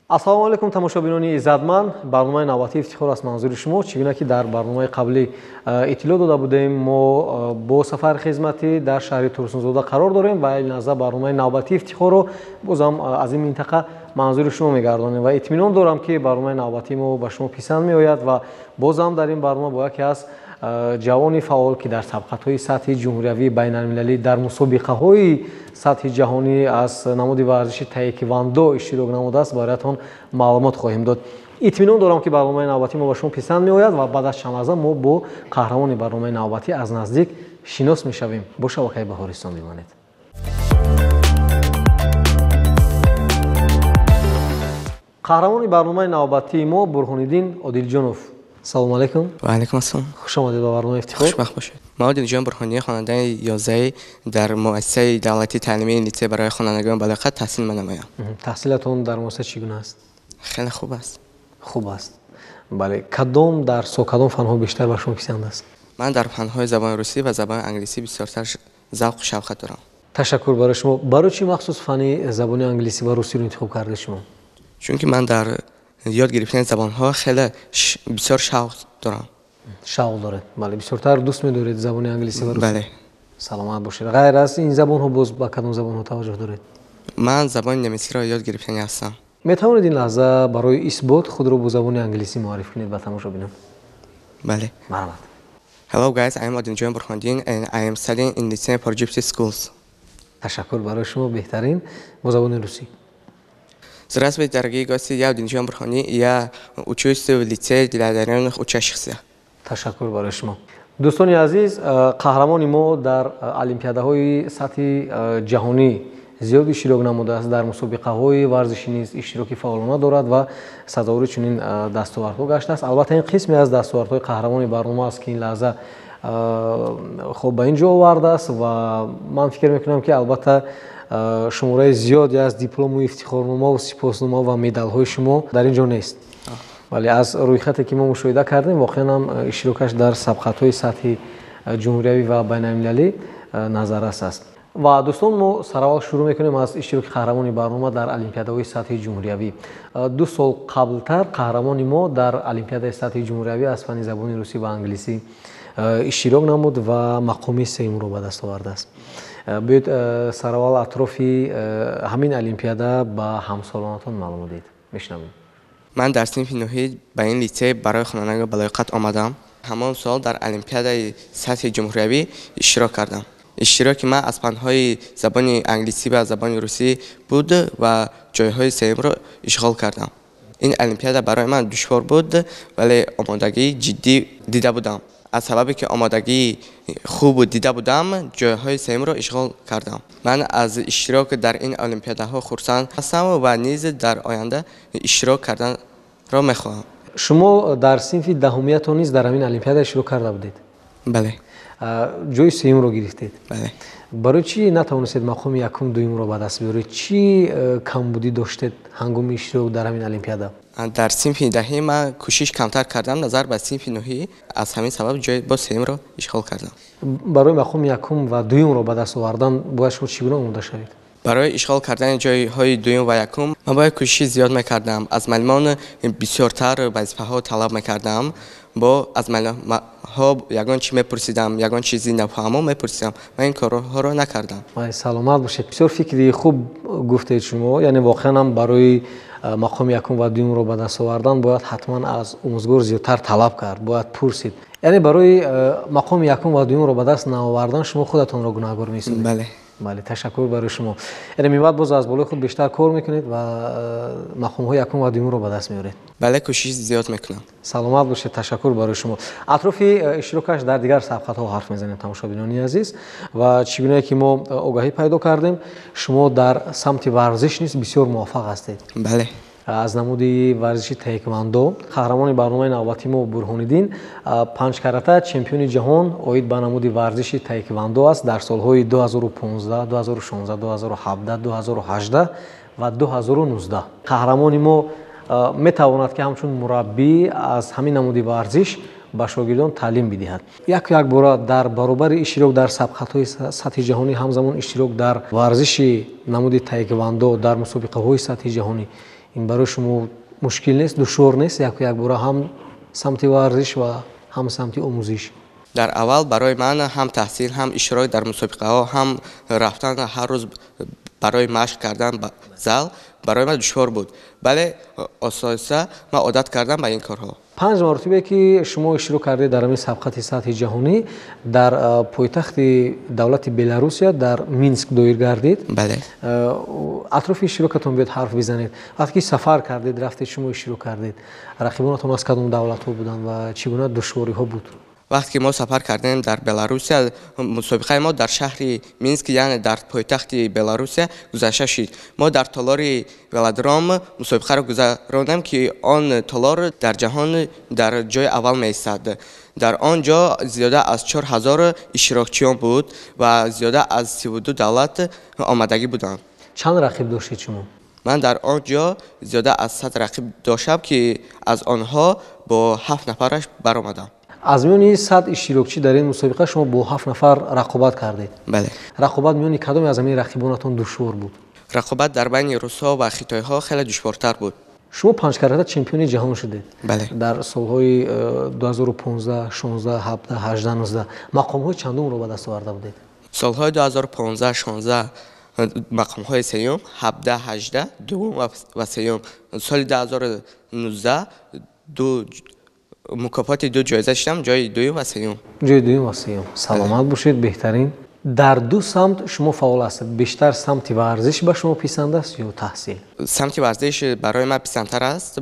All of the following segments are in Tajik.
Ассалому алайкум, тамошобинони иззатманд. Барномаи навбатии ифтихор аст манзури шумо. Чӣ гуна ки дар барномаи қаблӣ иттилоъ дода будем, мо бо сафари хизматӣ дар шаҳри Турсунзода қарор дорем ва ин лаҳза барномаи навбатии ифтихорро бозам аз ин минтақа манзури шумо мегардонем ва итминон дорам, ки барномаи навбатии мо ба шумо писанд меояд ва бозам дар ин барнома бо яке аз ҷавони фаъол, ки дар сабқатҳои сатҳи ҷумҳуриявӣ, байналмилалӣ, дар мусобиқаҳои сатҳи ҷаҳонӣ аз намуди варзиши таеквондо иштирок намудааст, бароятон маълумот хоҳем дод. Итминон дорам, ки барномаи навбатии мо ба шумо писанд меояд ва баъд аз чанд лаҳза мо бо қаҳрамони барномаи навбатӣ аз наздик шинос мешавем. Бо шабакаи Баҳористон бимонед. Қаҳрамони барномаи навбатии мо Бурҳониддин Одилҷонов. Салом алейкум. Ва алейкум ассалом. Хуш омадед ба барномаи ифтихор. Хушбахт бошед. Ман Одилҷон Бурҳонӣ, хонандаи 11 дар муассисаи давлатии таълимии литсей барои хонандагони балоғат таҳсил менамоям. Таҳсилатон дар муассиса чӣ гуна аст? Хеле хуб аст. Хуб аст. Бале, кадом дарсҳо, кадом фанҳо бештар ба шумо писанд аст? Ман дар фанҳои забони русӣ ва забони англисӣ бисёртар завқу шавқат дорам. Ташаккур барои шумо. Барои чӣ махсус фани забони англисӣ ва русиро интихоб кардед шумо? Чунки ман дар ёд гирифтани забонҳо хеле бисёр шавқ дорам. Шавқ доред. Бале, бисёртар дӯст медоред забони англисӣ ва русӣ? Бале. Саломат бошед. Ғайр аз ин забонҳо боз ба кадом забонҳо таваҷҷӯҳ доред? Ман забони немисиро ёд гирифтани ҳастам. Метавонед ин лаҳза барои исбот худро бо забони англисӣ муарриф кунед ба тамошобинон? Бале. Марҳамат. Hello guys, I am Odiljon Burhoniddin and I am studying in Lyceum for Gypsy Schools. Ташаккур барои шумо, беҳтарин. Бо забони русӣ. Здравствуйте, дорогие гости, я Одилҷон Бурҳонӣ, я учусь в лицее для одаренных учащихся. Ташаккур барои шумо. Дӯстони азиз, қаҳрамони мо дар олимпиадаҳои сатҳи ҷаҳонӣ зиёд иштирок намудааст, дар мусобиқаҳои варзишӣ низ иштироки фаъолона дорад ва сазовори чунин дастовардҳо гаштааст. Албатта, ин қисме аз дастовардҳои қаҳрамони барнома аст, ки ин лаҳза хоб ба ин ҷо овардааст ва ман фикр мекунам, ки албатта шумораи зиёде аз диплому ифтихорномаву сипоснома ва медалҳои шумо дар ин ҷо нест. Вале аз рӯйхате ки мо мушоҳида кардем, воқеан ҳам иштирокаш дар сабқатҳои сатҳи ҷумҳуриявӣ ва байналмилалӣ назаррас аст. Ва дӯстон, мо сараввал шурӯъ мекунем аз иштироки қаҳрамони барнома дар олимпиадаҳои сатҳи ҷумҳуриявӣ. 2 сол қаблтар қаҳрамони мо дар олимпиадаи сатҳи ҷумҳуриявӣ аз фанни забони русӣ ва англисӣ иштирок намуд ва мақоми сеюмро ба даст овардааст. Биёед сараввал атрофи ҳамин олимпиада ба ҳамсолонатон маълумот диҳед. Мешунавем. Ман дар синфи нӯҳӣ ба ин литсей барои хонандагони балоғат омадам. Ҳамон сол дар олимпиадаи сатҳи ҷумҳуриявӣ иштирок кардам. Иштироки ман аз фанҳои забони англисӣ ва забони русӣ буд ва ҷойҳои сеюмро ишғол кардам. Ин олимпиада барои ман душвор буд, вале омодагии ҷиддӣ дида будам. Аз сабабе ки омодагии хуб дида будам, ҷойҳои сеюмро ишғол кардам. Ман аз иштирок дар ин олимпиадаҳо хурсанд ҳастам ва низ дар оянда иштирок карданро мехоҳам. Шумо дар синфи даҳумиятон низ дар ҳамин олимпиада иштирок карда будед? Бале. Ҷои сеюмро гирифтед? Бале. Барои чӣ натавонистед мақоми якум, дуюмро ба даст биёред? Чӣ камбудӣ доштед ҳангоми иштирок дар ҳамин олимпиада? Дар синфи даҳӣ ман кӯшиш камтар кардам назар ба синфи нӯҳӣ, аз ҳамин сабаб ҷои боз сеюмро ишғол кардам. Барои мақоми якум ва дуюмро ба даст овардан бояд шумо чӣ гуна омода шавед? Барои ишғол кардани ҷойҳои дуюм ва якум ман бояд кӯшиши зиёд мекардам, аз муаллимон бисёртар вазифаҳо талаб мекардам, бо аз муаллимҳо ягон чӣ мепурсидам, ягон чизи нафаҳмо мепурсидам. Ман ин корҳоро накардам. Саломат бошед. Бисёр фикри хуб гуфтед шумо, яъне воқеан ҳам барои мақоми якум ва дуюмро ба даст овардан бояд ҳатман аз омӯзгор зиёдтар талаб кард, бояд пурсид. Яъне барои мақоми якум ва дуюмро ба даст наовардан шумо худатонро гунаҳгор месозед. Бале. Бале, ташаккур барои шумо. Яъне минбаъд боз аз болои худ бештар кор мекунед ва мақомҳои якум ва дуюмро ба даст меоред. Бале, кӯшиш зиёд мекунам. Саломат бошед, ташаккур барои шумо. Атрофи иштирокаш дар дигар сабқатҳо ҳарф мезанем, тамошобинони азиз, ва чӣ гунае ки мо огаҳӣ пайдо кардем, шумо дар самти варзиш низ бисёр муваффақ ҳастед. Бале. Аз намуди варзиши таеквондо қаҳрамони барномаи навбатии мо Бурҳониддин панҷкарата чемпиони ҷаҳон оид ба намуди варзиши таеквондо аст дар солҳои 2015, 2016, 2017, 2018 ва 2019. Қаҳрамони мо метавонад, ки ҳамчун мураббӣ аз ҳамин намуди варзиш ба шогирдон таълим бидиҳад. Як як бора дар баробари иштирок дар сабқатҳои сатҳи ҷаҳонӣ ҳамзамон иштирок дар варзиши намуди таеквондо дар мусобиқаҳои сатҳи ҷаҳонӣ Ин барои шумо мушкил нест, душвор нест, якбора ҳам самти варзиш ва ҳам самти омӯзиш? Дар аввал барои ман ҳам таҳсил, ҳам иштирок дар мусобиқаҳо, ҳам рафтан ҳар рӯз барои машқ кардан ба зал барои ман душвор буд, вале оҳиста ман одат кардам ба ин корҳо. 5 маротибе ки шумо иштирок кардед дар ҳамин сабқати сатҳи ҷаҳонӣ дар пойтахти давлати Беларусия, дар Минск доир гардид. Бале. Атрофи иштирокатон биёд ҳарф бизанед. Вақте ки сафар кардед, рафтед, шумо иштирок кардед, рақибонатон аз кадом давлатҳо буданд ва чӣ гуна душвориҳо буд? Вақте ки мо сафар кардем дар Беларусия, мусобиқаи мо дар шаҳри Минск, яъне дар пойтахти Беларусия гузашта шид. Мо дар толори велодром мусобиқаро гузарондем, ки он толор дар ҷаҳон дар ҷои аввал меистад. Дар он ҷо зиёда аз 4000 иштирокчиён буд ва зиёда аз 32 давлат омадагӣ буданд. Чанд рақиб доштед шумо? Ман дар он ҷо зиёда аз 100 рақиб доштам, ки аз онҳо бо 7 нафараш баромадам. Аз миёни 100 иштирокчӣ дар ин мусобиқа шумо бо 7 нафар рақобат кардед. Бале. Рақобат миёни кадоме аз ҳамин рақибонатон душвор буд? Рақобат дар байни русҳо ва хитойҳо хеле душвортар буд. Шумо 5 карата чемпиони ҷаҳон шудед. Бале. Дар солҳои 2015, 16, 17, 18, 19 мақомҳои чандумро ба даст оварда будед? Солҳои 2015, 16 мақомҳои сеюм, 17, 18 дуюм ва сеюм. Соли 2019 ду мукофоти ду ҷоиза шудам, ҷои дуюм ва сеюм. Ҷои дуюм ва сеюм. Саломат бошед, беҳтарин. Дар ду самт шумо фаъол ҳастед. Бештар самти варзиш ба шумо писанд аст ё таҳсил? Самти варзиш барои ман писандтар аст.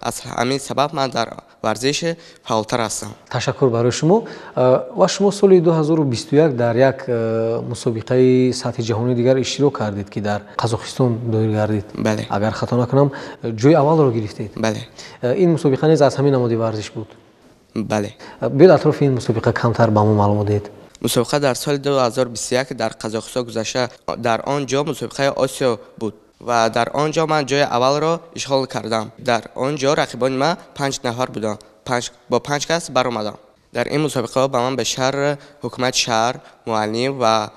Аз ҳамин сабаб ман дар варзиш фаъолтар ҳастам. Ташаккур барои шумо. Ва шумо соли 2021 дар як мусобиқаи сатҳи ҷаҳонии дигар иштирок кардед, ки дар Қазоқистон доир гардид. Бале. Агар хато накунам, ҷои аввалро гирифтед. Бале. Ин мусобиқа низ аз ҳамин намуди варзиш буд? Бале. Биёед атрофи ин мусобиқа камтар ба мо маълумот диҳед. Мусобиқа дар соли 2021 дар Қазоқистон гузашта. Дар он ҷо мусобиқаи Осиё буд ва дар он ҷо ман ҷои аввалро ишғол кардам. Дар он ҷо рақибони ман 5 нафар буданд. Бо 5 кас баромадам. Дар ин мусобиқаҳо ба ман бештар ҳукумати шаҳр, муаллим ва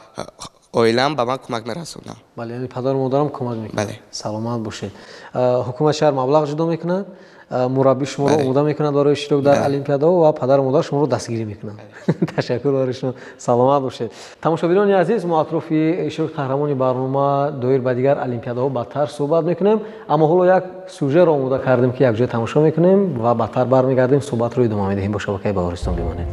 оилам ба ман кӯмак мерасонданд. Бале, яъне падару модарам кӯмак мекунанд. Бале. Саломат бошед. Ҳукумати шаҳр маблағ ҷудо мекунад, мураббӣ шуморо омода мекунад барои иштирок дар олимпиадаҳо ва падару модар шуморо дастгирӣ мекунанд. Ташаккур барои шумо, саломат бошед. Тамошобинони азиз, мо атрофи иштироки қаҳрамони барнома доир ба дигар олимпиадаҳо баъдтар суҳбат мекунем, аммо ҳоло як сюжеро омода кардем, ки якҷоя тамошо мекунем ва баъдтар бармегардем, суҳбатро идома медиҳем. Бо шабакаи Баҳористон бимонед.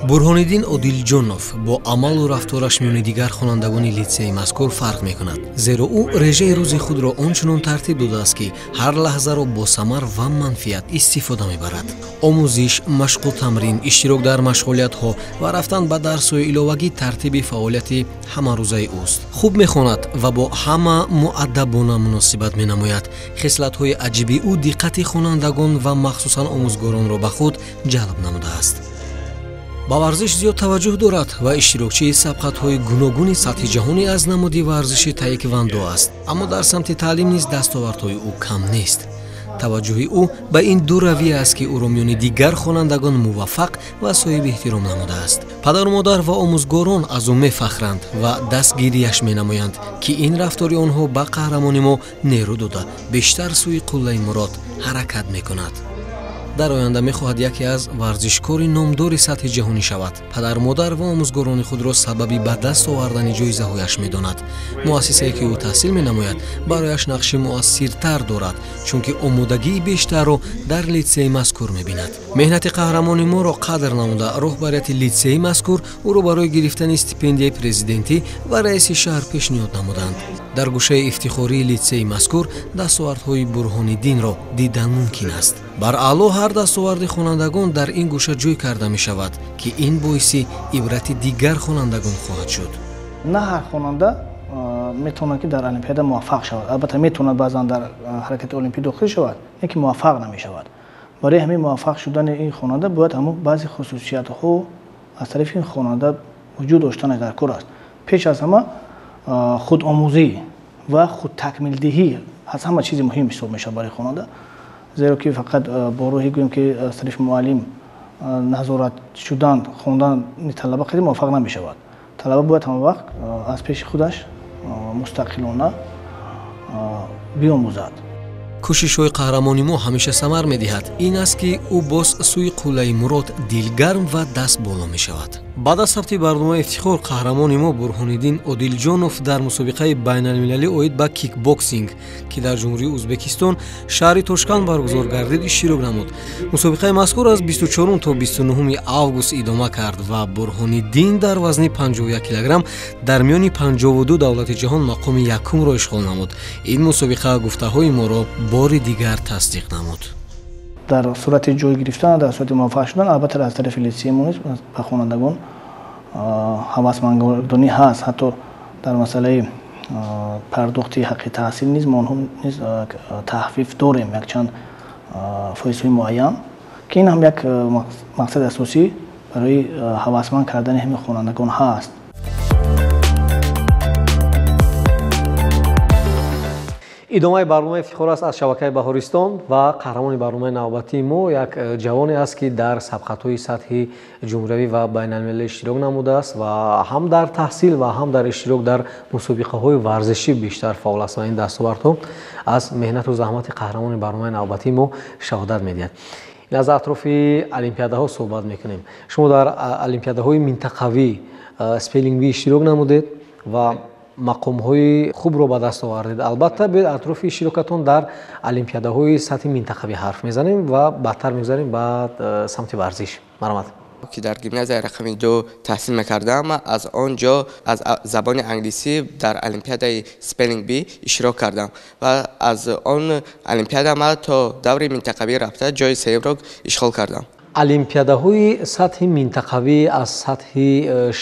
Бурҳониддин Одилҷонов бо амалу рафтораш миёни дигар хонандагони литсеи мазкур фарқ мекунад, зеро ӯ режаи рӯзи худро он чунон тартиб додааст, ки ҳар лаҳзаро бо самар ва манфиат истифода мебарад. Омӯзиш, машқу тамрин, иштирок дар машғулиятҳо ва рафтан ба дарсҳои иловагӣ тартиби фаъолияти ҳамарӯзаи ӯст. Хуб мехонад ва бо ҳама муаддабона муносибат менамояд. Хислатҳои аҷиби ӯ диққати хонандагон ва махсусан омӯзгоронро ба худ ҷалб намудааст. Ба варзиш зиёд таваҷҷӯҳ дорад ва иштирокчии сабқатҳои гуногуни сатҳи ҷаҳонӣ аз намуди варзиши таеквондо аст, аммо дар самти таълим низ дастовардҳои ӯ кам нест. Таваҷҷӯҳи ӯ ба ин ду равия аст, ки ӯро миёни дигар хонандагон муваффақ ва соҳиби эҳтиром намудааст. Падару модар ва омӯзгорон аз ӯ мефахранд ва дастгирияш менамоянд, ки ин рафтори онҳо ба қаҳрамони мо нерӯ дода бештар сӯи қуллаи мурод ҳаракат мекунад. Дар оянда мехоҳад яке аз варзишкори номдори сатҳи ҷаҳонӣ шавад. Падару модар ва омӯзгорони худро сабаби ба даст овардани ҷоизаҳояш медонад. Муассисае ки ӯ таҳсил менамояд, барояш нақши муассиртар дорад, чунки омодагии бештарро дар литсеи мазкур мебинад. Меҳнати қаҳрамони моро қадр намуда, роҳбарияти литсеи мазкур ӯро барои гирифтани стипендияи президентӣ ва раиси шаҳр пешниҳод намуданд. Дар гӯшаи ифтихории литсеи мазкур дастовардҳои Бурҳониддинро дидан мумкин аст. Бар аъло ҳар дастоварди хонандагон дар ин гӯша ҷой карда мешавад, ки ин боиси ибрати дигар хонандагон хоҳад шуд. На ҳар хонанда метавонад, ки дар олимпиада муваффақ шавад. Албатта метавонад баъзан дар ҳаракати олимпӣ дохил шавад, лекин муваффақ намешавад. Барои ҳамин муваффақ шудани ин хонанда бояд ҳамон баъзе хусусиятҳо аз тарафи ин хонанда вуҷуд доштанаш дар кор аст. Пеш аз ҳама худомӯзӣ ва худтакмилдиҳӣ аз ҳама чизи муҳим ҳисоб мешавад барои хонанда, зеро ки фақат бо роҳи гӯем ки аз тарафи муаллим назорат шудан хондани талаба хеле муваффақ намешавад. Талаба бояд ҳама вақт аз пеши худаш мустақилона биомӯзад. Кӯшишҳои қаҳрамони мо ҳамеша самар медиҳад. Ин аст, ки ӯ боз сӯи қуллаи мурод дилгарм ва даст боло мешавад. Баъд аз сабти барномаи Ифтихор қаҳрамони мо Бурҳониддин Одилҷонов дар мусобиқаи байналмилалӣ оид ба кикбоксинг, ки дар Ҷумҳурии Ӯзбекистон шаҳри Тошканд баргузор гардид, иштирок намуд. Мусобиқаи мазкур аз 24 то 29 август идома кард ва Бурҳониддин дар вазни 51 килограмм дар миёни 52 давлати ҷаҳон мақоми якумро ишғол намуд. Ин мусобиқа гуфтаҳои моро бори дигар тасдиқ намуд. Дар сурати ҷой гирифтан, дар сурати муваффақ шудан, албатта аз тарафи литсеи мо низ ба хонандагон ҳавасмандгардонӣ ҳаст. Ҳатто дар масъалаи пардохти ҳаққи таҳсил низ мо онҳо низ таҳфиф дорем, якчанд фоизҳои муайян, ки ин ҳам як мақсади асосӣ барои ҳавасманд кардани ҳамин хонандагон ҳаст. Идомаи барномаи Ифтихор аст аз шабакаи Баҳористон ва қаҳрамони барномаи навбатии мо як ҷавоне аст, ки дар сабқатҳои сатҳи ҷумҳуриявӣ ва байналмилалӣ иштирок намудааст ва ҳам дар таҳсил ва ҳам дар иштирок дар мусобиқаҳои варзишӣ бештар фаъол аст ва ин дастовардҳо аз меҳнату заҳмати қаҳрамони барномаи навбатии мо шаҳодат медиҳад. Ин аз атрофи олимпиадаҳо суҳбат мекунем. Шумо дар олимпиадаҳои минтақавӣ spelling bee иштирок намудед ва мақомҳои хубро ба даст овардед. Албатта, биёед атрофи иштирокатон дар олимпиадаҳои сатҳи минтақавӣ ҳарф мезанем ва баъдтар мегузарем ба самти варзиш. Марҳамат. Ки дар гимназияи рақами 2 таҳсил мекардам, аз он ҷо аз забони англисӣ дар олимпиадаи spelling bee иштирок кардам ва аз он олимпиада ман то даври минтақавӣ рафта ҷои сеюмро ишғол кардам. Олимпиадаҳои сатҳи минтақавӣ аз сатҳи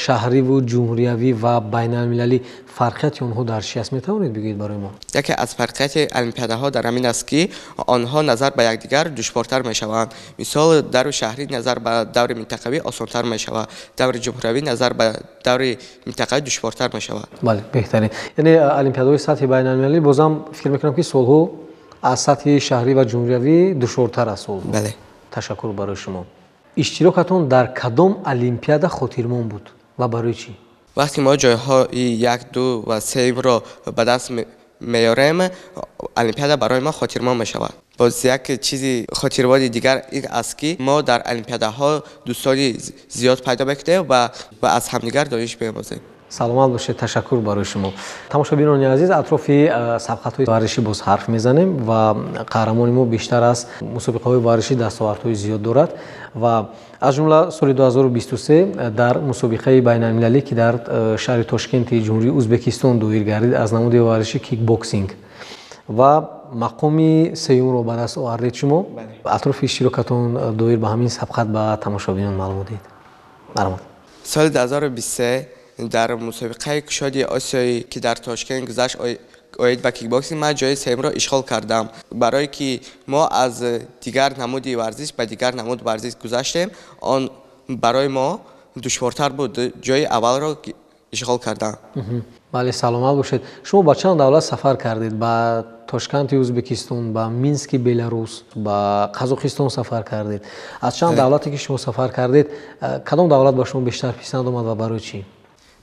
шаҳриву ҷумҳуриявӣ ва байналмилалӣ фарқияти онҳо дар чи аст, метавонед бигӯед барои мо? Яке аз фарқияти олимпиадаҳо дар ҳамин аст, ки онҳо назар ба якдигар душвортар мешаванд. Мисол, даври шаҳрӣ назар ба даври минтақавӣ осонтар мешавад, даври ҷумҳуриявӣ назар ба даври минтақавӣ душвортар мешавад. Бале, беҳтарин. Яъне олимпиадаҳои сатҳи байналмилалӣ бозам фикр мекунам, ки солҳо аз сатҳи шаҳрӣ ва ҷумҳуриявӣ душвортар аст. Бале. Ташаккур барои шумо. Иштирокатон дар кадом олимпиада хотирмон буд ва барои чӣ? Вақте мо ҷойҳои 1, 2 ва 3-ро ба даст меорем, олимпиада барои мо хотирмон мешавад. Боз як чизи хотирмони дигар ин аст, ки мо дар олимпиадаҳо дӯстони зиёд пайдо мекунем ва аз ҳамдигар дониш меомӯзем. Саломат бошед, ташаккур барои шумо. Тамошобинони азиз, атрофи сабқатҳои варзишӣ боз ҳарф мезанем ва қаҳрамони мо бештар аз мусобиқаҳои варзишӣ дастовардҳои зиёд дорад ва аз ҷумла соли 2023 дар мусобиқаи байналмилалӣ, ки дар шаҳри Тошкенти Ҷумҳурии Ӯзбекистон доир гардид аз намуди варзиши кикбоксинг ва мақоми сеюмро ба даст овардед шумо. Атрофи иштирокатон доир ба ҳамин сабқат ба тамошобинон маълумот диҳед. Марҳамат. Соли 2023 дар мусобиқаи кушоди Осиёӣ, ки дар Тошкент гузашт оид ба кикбоксинг, ман ҷои сеюмро ишғол кардам. Барое ки мо аз дигар намуди варзиш ба дигар намуд варзиш гузаштем, он барои мо душвортар буд ҷои аввалро ишғол кардан. Бале, саломат бошед. Шумо ба чанд давлат сафар кардед? Ба Тошканти Ӯзбекистон, ба Мински Беларус, ба Қазоқистон сафар кардед. Аз чанд давлате ки шумо сафар кардед, кадом давлат ба шумо бештар писанд омад ва барои чӣ?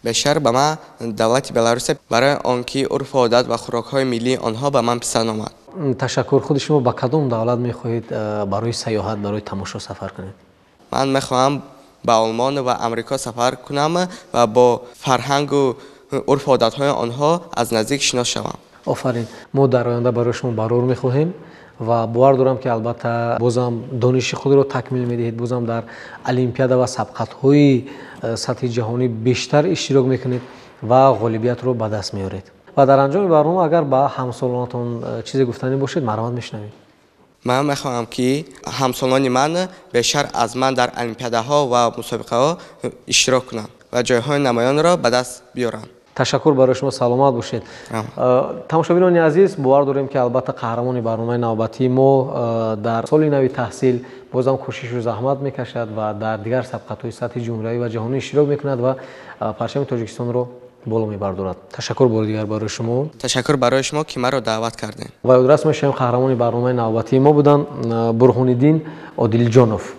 Бештар ба ман давлати Беларус, барои он ки урфу одат ва хӯрокҳои миллии онҳо ба ман писанд омад. Ташаккур. Худи шумо ба кадом давлат мехоҳед барои сайёҳат, барои тамошо сафар кунед? Ман мехоҳам ба Олмон ва Амрико сафар кунам ва бо фарҳангу урфу одатҳои онҳо аз наздик шинос шавам. Офарин. Мо дар оянда барои шумо барор мехоҳем ва бовар дорам, ки албатта бозам дониши худро такмил медиҳед, бозам дар олимпиада ва сабқатҳои сатҳи ҷаҳонӣ бештар иштирок мекунед ва ғолибиятро ба даст меоред. Ва дар анҷоми барнома агар ба ҳамсолонатон чизе гуфтанӣ бошед, марҳамат, мешунавем. Ман мехоҳам, ки ҳамсолони ман бештар аз ман дар олимпиадаҳо ва мусобиқаҳо иштирок кунанд ва ҷойҳои намоёнро ба даст биёранд. Ташаккур барои шумо, саломат бошед. Тамошобинони азиз, бовар дорем, ки албатта қаҳрамони барномаи навбатии мо дар соли нави таҳсил бозам кӯшишу заҳмат мекашад ва дар дигар сабқатҳои сатҳи ҷумҳуриявӣ ва ҷаҳонӣ иштирок мекунад ва парчами Тоҷикистонро боло мебардорад. Ташаккур бори дигар барои шумо. Ташаккур барои шумо, ки маро даъват кардем. Ва ёдрас мешавем, қаҳрамони барномаи навбатии мо буданд Бурҳониддин Одилҷонов.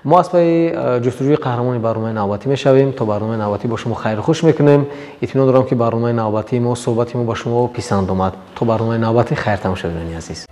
Мо аз пайи ҷустуҷӯи қаҳрамони барномаи навбатӣ мешавем. То барномаи навбатӣ бо шумо хайру хуш мекунем. Итминон дорам, ки барномаи навбатии мо, суҳбати мо ба шумо писанд омад. То барномаи навбатӣ хайр, тамошобинони азиз.